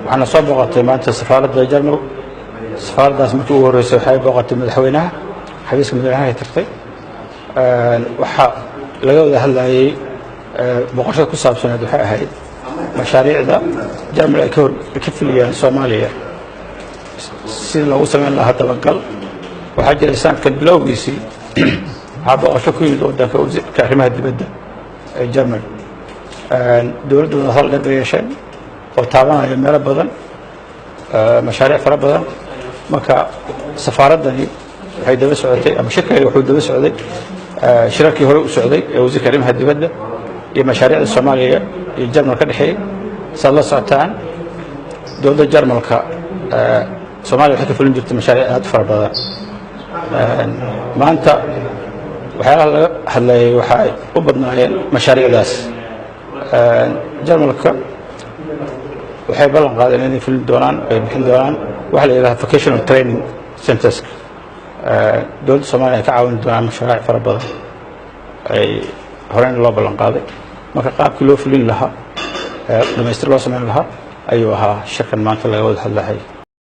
Waxaana soo booqatay maanta safaaradda Jarmal. Safaaraddaas markii ugu horreysay waxay booqatay madaxweynaha, xafiiska madaxweynaha ay tagtay. Waxaa laga wada hadlayey booqashada ku saabsaneed waxay ahayd mashaariicda Jarmal ay ka fuliyaan Soomaaliya, sida loogu samayn lahaa dabagal. Waxaa jiray sanadkan bilowgiisii waxaa booqasho ku yimid waddanka wasiirka arrimaha dibadda ee Jarmal. Dowladda wadahadal dheer bay yeesheen oo taabanaya meelo badan, mashaariic fara badan. Marka safaaraddani waxay daba socotay ama shirkeeda wuxuu daba socday shirarkii hore u socday ee wasiirka arrimaha dibadda iyo mashaariicda Soomaaliya iyo Jarmal ka dhexeeyey. Saad la socotaan, dowladda Jarmalka Soomaaliya waxay ka fulin jirtay mashaariic aad u fara badan. Maanta waxyaalaha laga hadlayay waxay u badnaayeen mashaariicdaas. Jarmalka waxay ballan qaadeen inay fulin doonaan, ay bixin doonaan waxa la yidhaha vocational training centers. Dowladda Soomaaliya ay ka caawin doonaan mashaariic fara badan ay horeyna loo ballan qaaday. Marka qaabkii loo fulin lahaa, dhamaystir loo samayn lahaa ayuu ahaa shirkan maanta laga wada hadlahay.